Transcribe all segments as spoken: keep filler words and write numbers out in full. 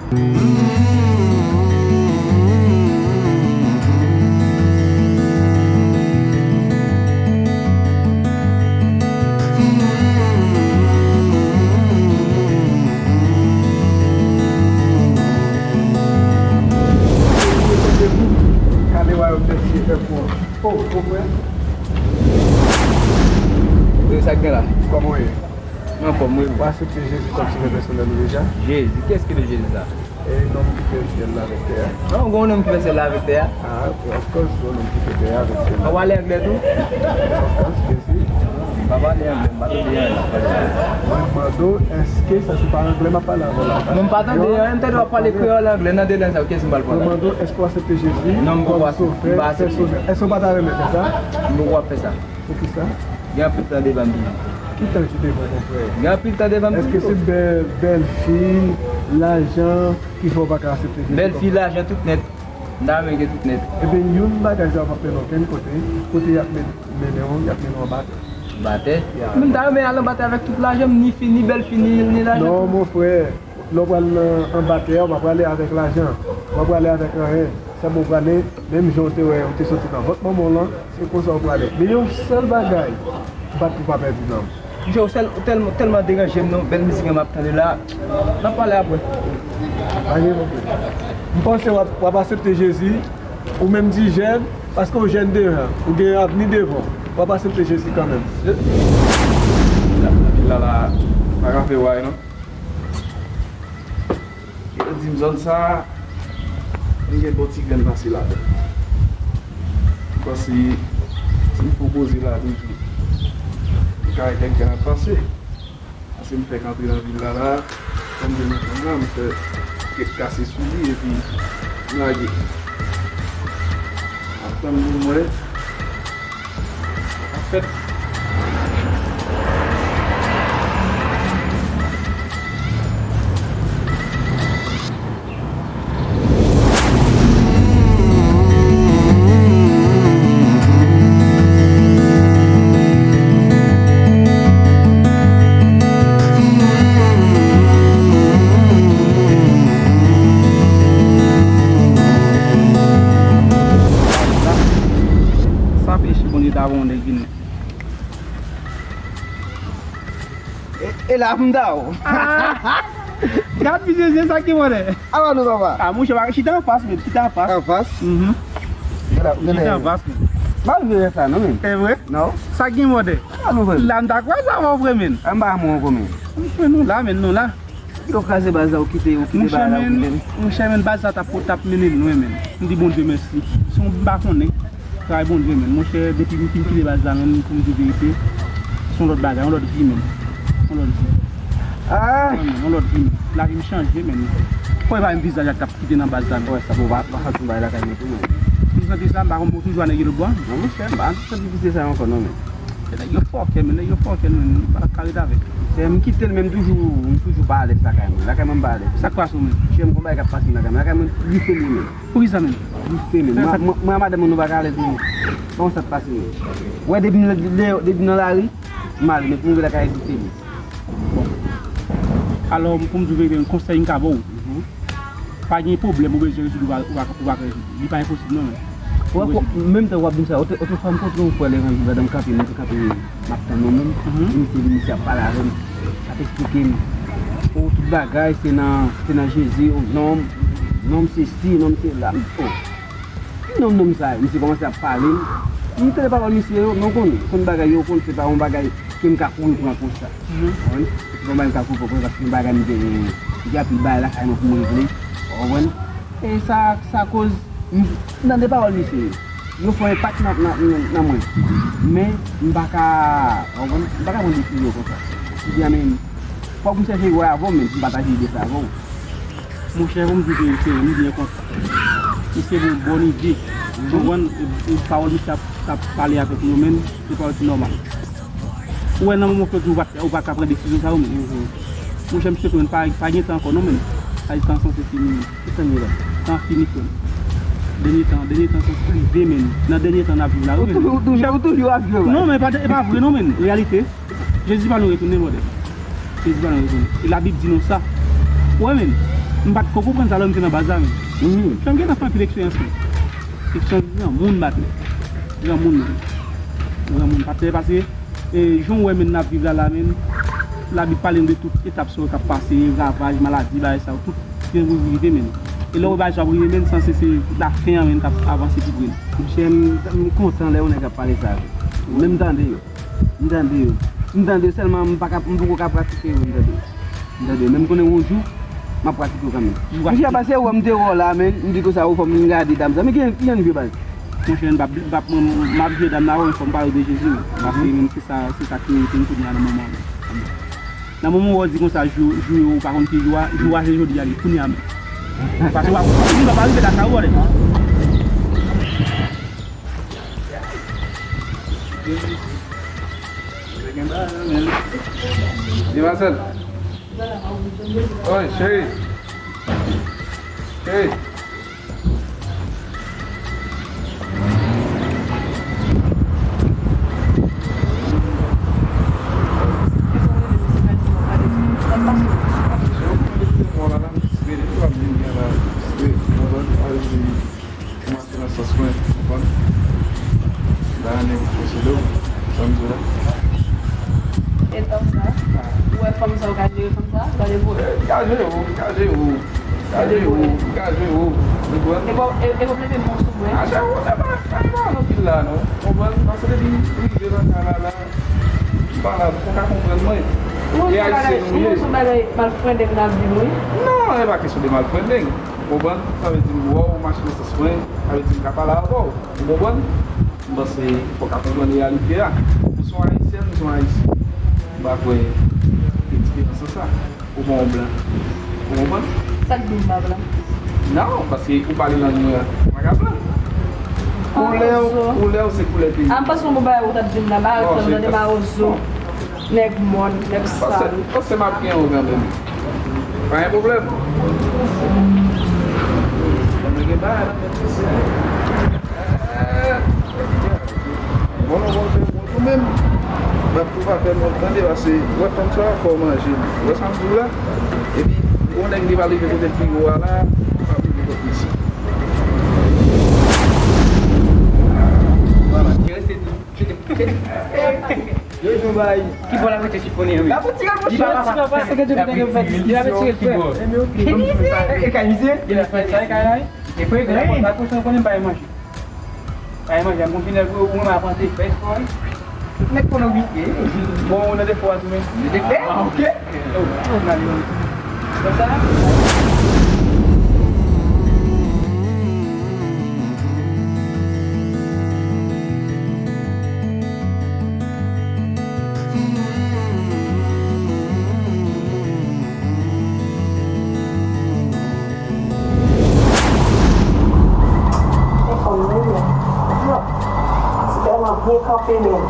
Kale wayòm Bondye fè pou ou. Oh, oh, frè. Wi, sa k gen la? Kòman w ye? Mwen anfòm, wi. Ou aksepte Jezi kòm Sovè pèsonèl ou deja? Jezi? Kiyès ki le Jezi sa? E nonm ki fè syèl la avèk tè a. Non, gen yon nonm ki fè syèl la avèk tè a. Ah, ok, of course, gen yon nonm ki fè tè a avèk syèl la. Ou pale anglè tou? Of course, Jezi. M pa pale anglè, m pa tande anyen. Mwen mande w, èske, sa se pa anglè m ap pale avè w la? Non, m pa tande anyen, m tande w ap pale kreyòl, anglè, nan de lang sa yo, kiyès m pral pale? Mwen mande w, èske w aksepte Jezi kòm Sovè pèsonèl? Èske w pa ta renmen fè sa? M poko ap fè sa. Poukisa? Gen anpil tan devan m toujou. Ki tan ki devan w, mon frè? Gen anpil tan devan m toujou. Èske se bèl, bèl fi, lajan ki fè w pa ka aksepte Jezi kòm... Bèl fi, lajan, tout nèt. M ta renmen gen tout nèt. Ebyen, youn bagay sa yo p ap mennen w okenn kote, kote y ap men-, mennen w, y ap mennen w anba tè. Anba tè? Ya. M ta renmen al anba tè avèk tout lajan m, ni fi, ni bèl fi, ni, ni lajan. Non, mon frè. Lè w pral nan, anba tè a, w pa prale avèk lajan, w pa prale avèk anyen. Sèlman w prale, menm jan w te wè, w te soti nan vant manman w lan, se konsa w prale. Men yon sèl bagay, bat pou w pa pèdi nanm. Monchè, ou sèl, ou tèlman, tèlman deranje m non, bèl mizik m ap tande la, n ap pale apre. Pa gen pwoblèm. M panse w ap, w ap aksepte Jezi, ou menm di jèn, paske w jèn deja, ou gen avni devan w, w ap aksepte Jezi kanmenm. Lapil la, la, pa ka fè w rayi non. Yo di m zòn sa a, m gen bon ti grenn pase ladan. M panse, si m pwopoze la toujou, m ka gen kèk grenn pase. Paske m fèk antre nan vil la la, kòm de nou konn la, m fè kèk kase sou li, epi m lage. Ap tann pou m wè. Ap fèt. Sa peche Bondye ta voye yon nèg vin. E, e la pou m ta ou. Ah! Gad vizye zye sa ki mòde. Alò nou papa. Ah, monchè, pa chita anfas, men, chita anfas. Anfas? Mhm. Gade, chita anfas, men. Malgre sa, non, men. E vre? Non. Sa ki mòde. Alò nou vre. La m ta kwè sa, mwen vre, men. An ba mwen ankò, men. Monchè, nou la, men, nou la. Yo kraze baz la, ou kite, ou kite bagay la, ou kite. Monchè, men, baz la t ap, t ap mennen lwen, men. M di Bondye mèsi. Si w pa konnen, travay Bondye, men. Monchè, depi m fin kite baz la, men, pou m di verite, se yon lòt bagay, yon lòt vi, men. Yon lòt vi. Ah! Yon lòt vi, men. Lavi m chanje, men. Fò e pa menm vizaj la k t ap kite nan baz la, men. Wè, sa bon, pa, pa santi m bay lakay mwen tou, men. M santi sa, m pa konn, bon, toujou a nèg yo lòtbò a. Non, monchè, m pa santi vizye sa yo ankò, non, men. Nèg yo fòkè, men, nèg yo fòkè, men, m pa t ap ka ret avèk. Se m kite l, men m toujou, m toujou pa alèz lakay mwen. Lakay mwen m pa alèz. Sa k pase w, men? Chè m, gon bagay k ap pase m lakay mwen. Lakay mwen grife li, men. Poukisa, men? Grife, men. Mwen, mwen, mwen ak madanm mwen, nou pa ka alèz, men. Bon, sa k pase, men. Wè, depi m, depi m nan lari, m ale, men pou m rive lakay, grife li. Bon. Alò, pou m di w verite, yon konsèy m ka ba w. Mhm. Pa gen pwoblèm ou bezwen rezoud ou pa, ou pa, ou pa ka rezoud. Li pa enposib non, men. Ou wè, menm tan w ap di m sa, otrefwa m kontre yon frè levanjil, pandan m kanpe, mwen te kanpe, m ap tann yon moun, mhm, li te vin, misye ap pale avè m, l ap eksplike m, o, tout bagay, se nan, se nan Jezi, o, nonm, nonm se si, nonm se la, m di, o. Ki nonm, nonm sa yo? Misye kòmanse ap pale m. M tande pawòl misye yo, men w konnen, konn bagay yo, w konn se pa yon bagay ke m ka kouri pran konsa. Mhm. Ou konprann? Se pa yon bagay m ka kouri pran konsa, paske yon bagay m gen, m gen anpil bagay lakay mwen pou m regle. Ou konprann? E sa, sa koz, m, m tande pawòl misye yo. Yo fè yon enpak nan, nan, nan, nan mwen. Men, m pa ka, ou konprann? M pa ka pran desizyon konsa. M di a men, fòk m chèche wè avè w, men m pataje ide sa avè w. Monchè, pou m di verite, m di enkontre. Misye gen yon bòn ide. Ou konprann? E, e pawòl misye ap, ap pale avèk nou, men, se pawòl ki nòmal. Ou wè nan moman ke ou pa, ou pa ka pran desizyon sa yo, men. Monchè, m swete w, men pa, pa gen tan ankò, non, men. Sa di tan sanse fini, men. Ki tan nou la? Tan fini, frè m. Dènye tan, dènye tan sanse rive, men. Nan dènye tan n ap viv la, wi, men. Ou toujou, ou toujou, ou toujou ap jwe, wè. Non, men e pa, e pa vre, non, men. Reyalite. Jezi pa nan retounen, brother. Jezi pa nan retounen. E Labib di nou sa. Ou wè, men, M pa t ko konprann sa lè m te nan baz la, men. Frè m gentan fè anpil eksperyans, men. Eksperyans granmoun, patnè. Granmoun, men. Granmoun, patnè, paske, e, jan w wè, men, n ap viv la, la, men, Labib pale n de tout etap sa yo k ap pase, ravaj, maladi, bagay sa yo, tout gen pou rive, men. E lè w wè bagay sa ap rive, men, sanse se lafen an, men, k ap avanse pi pre, men. Monchè, m, m kontan lè yon nèg ap pale sa avè m. Men m tande yo. M tande yo. M tande yo, sèlman m pa ka, m poko ka pratike yo, m tande yo. M tande yo. Men m konnen yon jou, m ap pratike yo kanmenm. Jou Monchè, pase wè m te wè w la, men, m di konsa, o, fò m vin gade dam sa. Men ki, ki jan l ye, baz? Monchè, m p ap, m p ap, m, m ap jwe dam la, wi, fò m pale de Jezi, wi. Paske, men, se sa, se sa ki rete m kounye a nan moman an. Nan moman w di konsa, jou, jou yo, ou pa konn ki jou a, jou a se jodi a, li kounye a menm. Paske w ap, ou pa rive lakay ou, brother. Di Marcel. Oy, cheri. Cheri. Nan sans mwen, ou konprann? La, nèg posede w, sa m di w la. E tan sa, ou wè fanm sa yo ka jere fanm sa, gade pou. Eh, li ka jere w, li ka jere w, li ka jere w, li ka jere w, ou konprann? E bon, e, e bon, mete men sou mwen. A, cheri, ou, se pa, pa, pa anpil la, non, ou konprann? Paske depi m rive nan kay la, la, m pa la, ou ka konprann mwen. E ayisyen nou ye. Ou se bagay malfrendeng n ap di, wi. Non, e pa kesyon de malfrendeng. Ou konprann? Sa vle di m wè w mache nan sans mwen, sa vle di m ka pale avè w. Ou konprann? M panse fò w ka konprann reyalite a. Ou se yon ayisyèn, m se yon ayisyen. M pa kwè gen diferans nan sa. Ou pa yon blan. Ou konprann? Sa k di m pa blan? Non, paske ou pale lang mwen an, ou pa ka blan. Koulè w, koulè w se koulè peyi. A, m panse yon bon bagay ou t ap di m la, mawozo, ou tande mawozo. Nèg mòn, nèg sal. Panse, panse m ap gen yon gran bebe. Pa gen pwoblèm. Mwen gen bagay nan tèt mwen, se. Bon, nou konn fè bon tou menm. M ap tou pa fè non tande, paske wè fanm sa, fò w manje li. Ou wè sa m di w la? Epi, yon nèg li va leve kote l pi wo a la, pa leve kot misye. Vwala, ki reste tou. Yo jwe bay. Ki bò l ap rete chifonnen an, wi? L ap tire l, monchè. Li pa kapab. Li ap tire l, frè. Li ap tire l, frè. E kay misye? Li ap fè sa, e kay la, wi. E frè, grenn. E kay la, wi. E frè, grenn. Apre sa, konnen bay manje. Bay manje, mwen vin ou mwen apante. Bay espò, wi. Nèg konnen ou visye. Bon, ou nan defo a tou, men. Defo? Ah, ok. Oh, oh, nan li. Konsa? Anfòm, wi, men. Yo, se tèlman byen kanpe, men.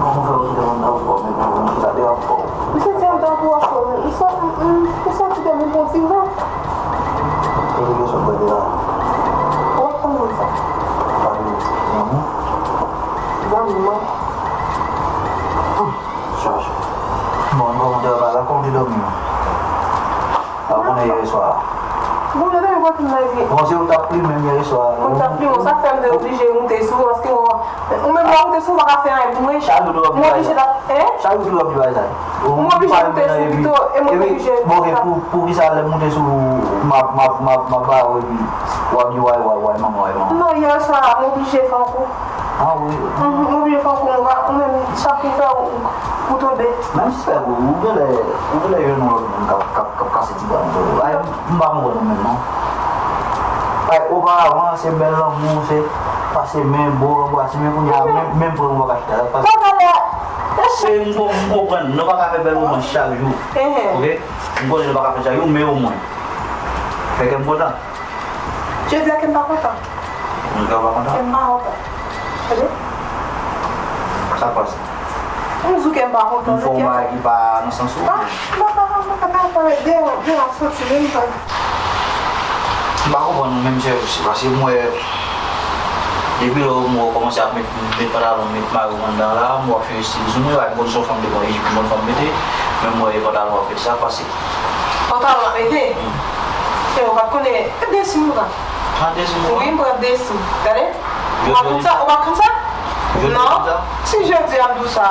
Misye di andan pou wòch mwen. Misye di andan pou wòch mwen. Misye, m, m, misye di de mil pou ti van. Kote ke sot bwè de la? Ou ap konn moun sa? Zanmi mwen. Chache. Bon, bon, de la, kòman te dòmi an? Ou konnen yè swa a. Bon, yo te vote m nan epi. Bon, se ou t ap plimen m yè swa a, non? Mwen t ap plimen w, sa k fè m te oblije moute sou ou, paske ou, ou menm lè w moute sou ou, ou pa ka fè anyen pou mwen. Chak jou tou w ap di bagay sa. M oblije t ap, hein? Chak jou tou w ap di bagay sa. M oblije moute sou ou pito, e mwen oblije. Bon, ok, pou, pou ki sa lè m moute sou ou, m ap, m ap, m ap, m ap ba ou epi w ap di way, way, way, manman, way, manman. Non, yè swa a, m oblije fè yon kou. Ah, wi. Mhm, m oblije fè yon kou, mwen pa, ou menm, chak kou fè ou, ou tonbe. Menm si fè ou, ou genlè, ou genlè jwenn yon lòt moun k ap, k ap, k ap kase ti bwa nan do w. Ay, m pa konprann ou menm, non. Ay, oparavan, se bèl lanmou, se pase men bò, anbrase, men kounye a, menm, menm pran ou pa ka chita la, pase. Cheri, m ko-, m konprann, nou pa ka fè bèl moman chak jou. Ok? M konnen nou pa ka fè chak jou, men omwen, fè kè m kontan. Jodi a, kè m pa kontan. Kè w pa kontan? Kè m pa kontan. Tande? Sa k pase? M di w ke m pa kontan, non, kèt. M fè yon bagay ki pa nan sans ou. Ah, m pa, m pa, m pa, m pa, m pa, de, de la soti menm pa. M pa konprann ou menm, sè, paske m wè, depi lè m wè w kòmanse ap met, met pantalon, met mayo anndan la, m wè w ap chanje stil sou mwen, m konn se yon fanm de bon ejip, m konn fanm mete, men m wè e pantalon w ap met sa, pase. Pantalon w ap mete? Hmm. E ou pa t konnen, e desin ou la? Ah, desin ou la? Wi, m pran desin. Gade. Ou pa t konn sa? Ou pa t konn sa? Non. Si jodi a m di w sa.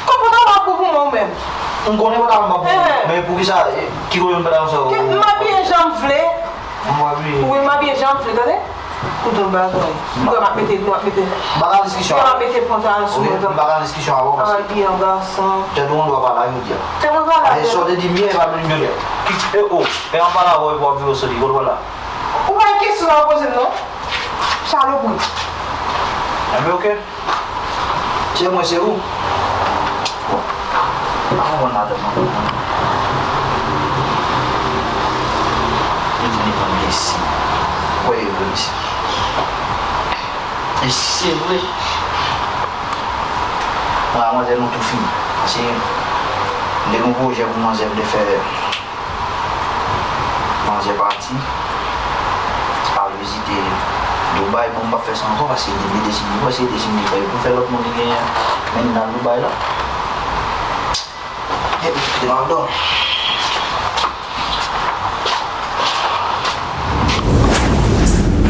Kòm pantalon ap bon pou mwen ou menm. M konnen pantalon ap bon pou mwen, men poukisa, e, ki kote m pantalon sa yo? M abiye jan m vle. M abiye. Wi, m abiye jan m vle, tande? Koute yon bagay. M kwè m ap mete, m ap mete. M pa ka nan diskisyon avè w. M ap mete pantalon sou mwen. M pa ka nan diskisyon avè w paske. Al byen, gason. Tèt ou gendwa pa la jodi a. Tèt mwen pa la. E sa w te di m yè, e pa menm jodi a. E o, e anba la, w ap vire w soti, kote w la? Ou pa gen kesyon nan poze m, non? Salopri. Enben, oke. Se mwen, se ou. Pa konprann madanm nan konprann. Yo di li pa blese. Kwè yo blese. E si se vre, mwen a manzè nou tou fini. Paske m te gen yon pwojè pou manzè m te fè. Manzè pati al vizite Dubai, bon, m p ap fè sa ankò, paske depi desin li pran, se desin li pran, epi m fè lòt moun li genyen, men li nan Dubai la. Epi, kite m al dòmi.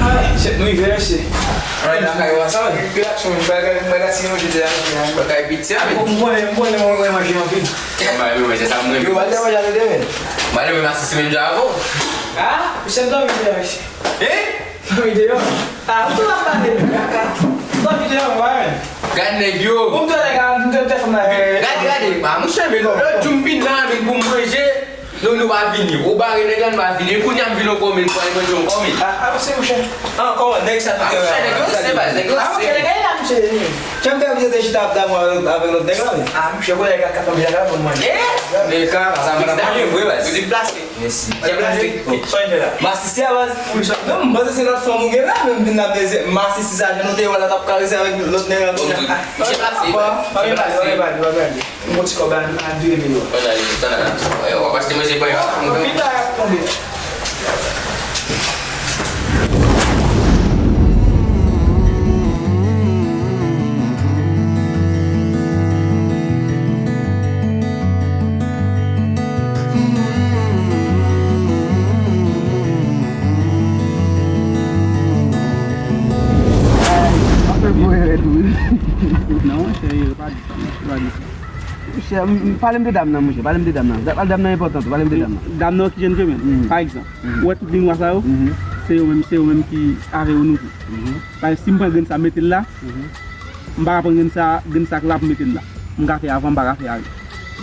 Ay, sèt nou rive, mesye. Ann lakay ou ansanm. Relasyon, bagay, bagay, si nou jete a, bagay piti a, men. M konnen, m konnen, mwen, mwen manje anpil. Mwen, mwen, manje sa, mwen. Yo, bagay manje a nou demen. Mwen, mwen, masisi menm jan avè w. Ah, misye dòmi deyò, mesye. Hein? Dòmi deyò. Ah, ou tou ap pale, men, kaka. Dòmi deyò, mwen, men. Gad nèg yo. Ou m tou nèg a, m tou tèfòn la. Gade, gade, ah, monchè, men lòt jou m vin la, vin pou m manje. Nou, nou pa vini. Ou bare nèg la, nou pa vini. Kounye a m vin ankò, men, pou al manje ankò, men. Ah, ah, se mouche. Ah, kòman, nèg sa pa. Ah, mouche, nèg yo se, baz, nèg yo se. Ah, mouche, nèg la, mouche. Jan m te oblije te chita ap damou avèk, avèk lòt nèg la, men. Ah, mouche, kounye a ka, ka fè m chita la pou manje. Eh? Nèg la, sa mwen la manje vre, baz. Ou deplase. Mèsi. Deplase. Sa w vin fè la? Masisi a, baz. Non, m panse se lòt fanm ou gen la, men m vin la, men se masisi sa, jan nou te wè la, t ap karese avèk lòt nèg la, kounye a. Deplase. Pa, pa gen pale, pa gen pale, pa gen pale. M gon ti kòb la, m ap vire men yo. Ann ale, ann ale. W ap achte manje panyan. Pita y ap tonbe. Ay, w ap fè gwo erè tou wi. Non, serye, pa di sa, non, pa di sa. Monchè, m, m, pale m de dam nan, monchè, pale m de dam nan. Da-, dam nan enpòtan tou, pale m de dam nan. Dam nan ki jèn ke menm, pa egzanp, ou wè tout li nwa sa yo, se yo menm, se yo menm ki avè yo nou tou. Paske si m pran grenn sa m mete l la, m pa ka pran grenn sa, grenn sa k la pou m mete l la. M ka fè avan, m pa ka fè arye.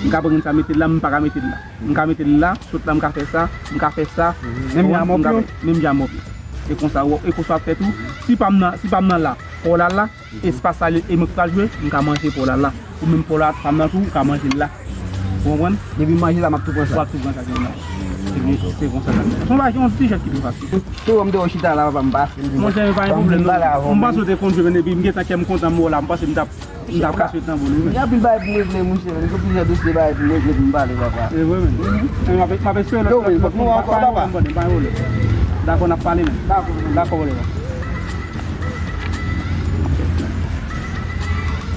M ka pran grenn sa m mete l la, m pa ka mete l la. M ka mete l la, sot la m ka fè sa, m ka fè sa. Menm jan m ap fè, menm jan m ap fè. E konsa, e konsa w ap fè tou. Si pa m nan, si pa m nan la, pa w la la, espas sa e mwen ki pral jwe, m ka manje pa w la la. Ou menm pa w la, pa m nan tou, ou ka manje l la. Ou konprann? Depi m manje la, m ap tou pran sa. W ap tou pran sa ki nan. Se byen, se konsa sa. Se yon bagay, yon ti jès ki pi fasil. Tou, m te wè w chita la, papa, m pase. Monchè, men pa gen pwoblèm, non. M panse w te konn jwe, men depi m gentan kè m kontan, m wè w la, m panse m t ap M t ap ka sot nan bòl ou, men. Gen anpil bagay pou m regle, monchè. Gen plizyè dosye bagay pou m regle, pou m pale, papa. E vre, men. Men m ap, m ap espere lòt, lòt, lòt moun pa, pa gen pwoblèm, pa gen pwoblèm. Dakò, n ap pale, men. Dakò, dakò, brother.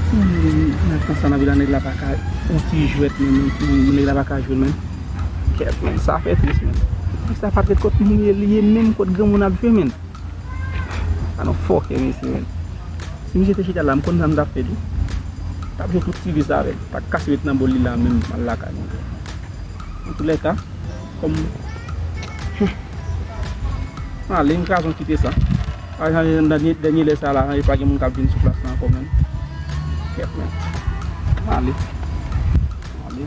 Hmm, nan tan sa nan vil la, nèg la pa ka, yon ti jwèt, men, men, nèg la pa ka jwe, men. Kèt, men, sa fè tris, men. Nèg sa pa t ret kot moun ye, li ye menm kot granmoun ap jwe, men. Sa nou fòkè, mesye, men. Si misye te chita la, m konn sa m t ap fè tou. T ap jwe tout ti vi sa avè l. T ap kase ret nan bòl li la menm, al lakay mwen. Antoulèka, kòm, hmm. Ale, m kraze yon kite sa. A, jan, jan, dènye, dènye lè sa la, jan, pa gen moun k ap vin sou plas la ankò, men. Kèt, men. Ale. Ale.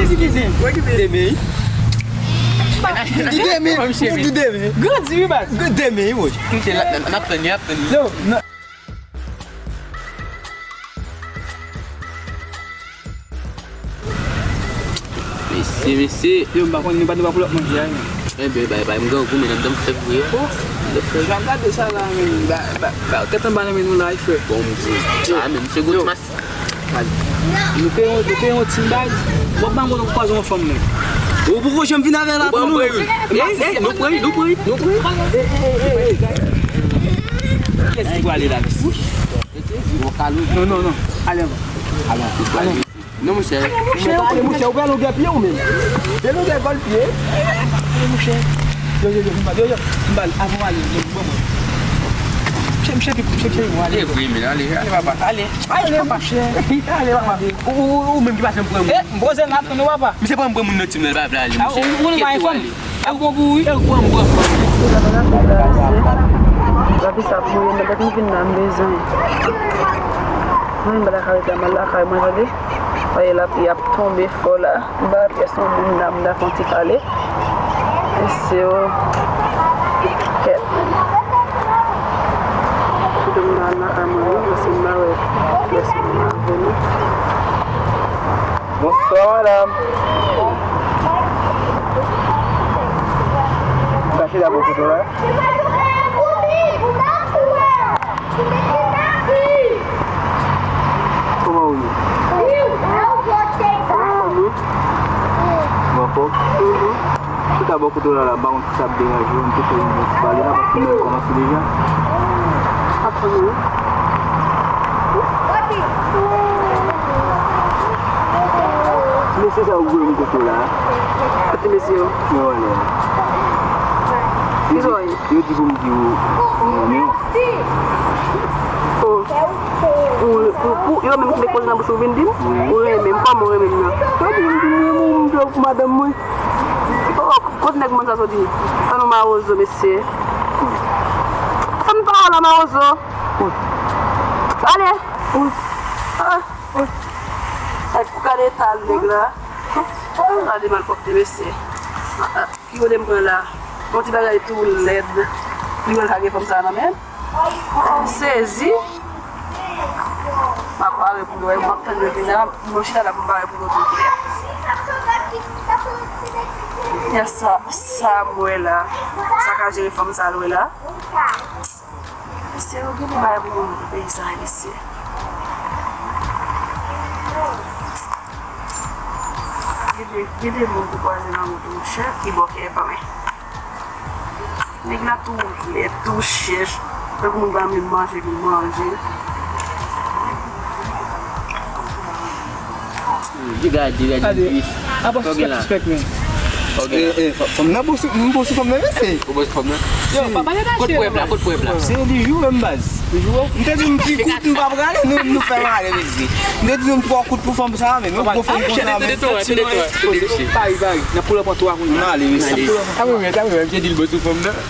Eskize m. Eskize m. Demen. Demen. Grandi wi, baz. Demen, wi. N ap tann li, n ap tann li. Yo, nan. Mesye, mesye. Yo, m pa konn, nou pa, nou pa pou lòt manje a, non. Enben, bay, bay, m grangou, men anndan m fèb vre. Oh, jan gade sa la, men, ba, ba, ba, tèt anba nan men nou la, wi, frè. Bon, m di, sa, men, misye gwo ti mas. Nou peye, nou peye yon ti bag. Bon, ban mwen kwaze yon fanm, men. Ou poko janm vin avè la pou nou. Eh, eh, nou pran, nou pran, nou pran. Eh, eh, eh, eh, eh. Kiyès ki pral ale la? Non, non, non. Ale anvan. Ale anvan. Non, monchè. Monchè, ale, monchè, ou pral longè pye ou menm. De longè gòl pye. Ale, monchè. Yo, yo, yo, m ba, yo, yo, m ba, avan w ale, yo, ban mwen. Monchè, monchè, monchè, monchè, ale. E vre, men, ale, ale, papa, ale. Ale, monchè. Ale, papa. Ou, ou, ou menm ki pa janm pran moun. Eh, m poze m ap tann ou, papa. Misye pran m pran moun nan tim nan, li pa vle ale, monchè. Ou, ou, ou pa enfòm. Ap gon gou wi. Yo pran m pran fanm. Lavi sa pou mwen, mwen vin la, m bezwen. Mwen m pa lakay la, m al lakay mwen, tande. Paske lapli ap tonbe fò la. M pa pyès yon moun la, m ta fè yon ti pale. Mesye yo. Kèt. Kite m nan lakay mwen, wi, paske m pa wè pyès moun la vini. Bonswa, madanm. Kache la bò kote w la. Kòman ou ye? Anfòm, wi. Ou anfòm? Chita bò kote w la, la, ba mwen. Sa ap deranje w, m te fè yon ti pale la, paske nou kòmanse deja. Ap tann ou. Mesye sa yo voye m kote w la. Kote mesye yo? Mwen wè lè a. Yo di, yo di pou m di w, m renmen w. Oh. Pou, pou, pou, yo menm ki te koze nan bouch ou vin di m? Wi. Ou renmen m, kòman ou renmen m nan? Yo di m, di m renmen w, m fè w pou madanm mwen. Oh, kot nèg moun sa soti? Sa nou mawozo, mesye. Fanm pa la mawozo. Ale. Ah. Ay, pou gade eta nèg la. Gade malpwòpte, mesye. Ah, ah. Ki kote m pran la? Yon ti bagay tou lèd. Li wè l ka gen fanm sa nan men. M sezi. M ap pare pou yo. M ap tann yo vin la. Mwen chita la pou m pare pou yo tou. Yè sa, sa m wè la. Sa ka jere fanm sa l wè la. Mesye, yo gen de bagay pou moun nan peyi sa, mesye. Gen de, gen de moun pou kwaze nan wout ou, monchè, ki bò kè pa mwen. Nèg la tou lèd, tou chèch. Tankou moun pa menm manje pou manje. Degade, degade. Apa suspèk, suspèk, men. Eh, eh, fanm nan bon sou, m bon sou fanm nan, mesye. Ou bon sou fanm nan? Yo, pa pale. Kot prèv la, kot prèv la? Se li joure m, baz. Li joure. M te di m pi kout, m pa prale, nou, nou fè m ale, mesye. M te di nou m twò kout pou fanm sa, men nou gwo fanm konsa, men. Pari, pari. N ap pull up an twa kounye a. N ale, mesye. Sa mwen menm, sa mwen menm, m te di l bon sou fanm nan.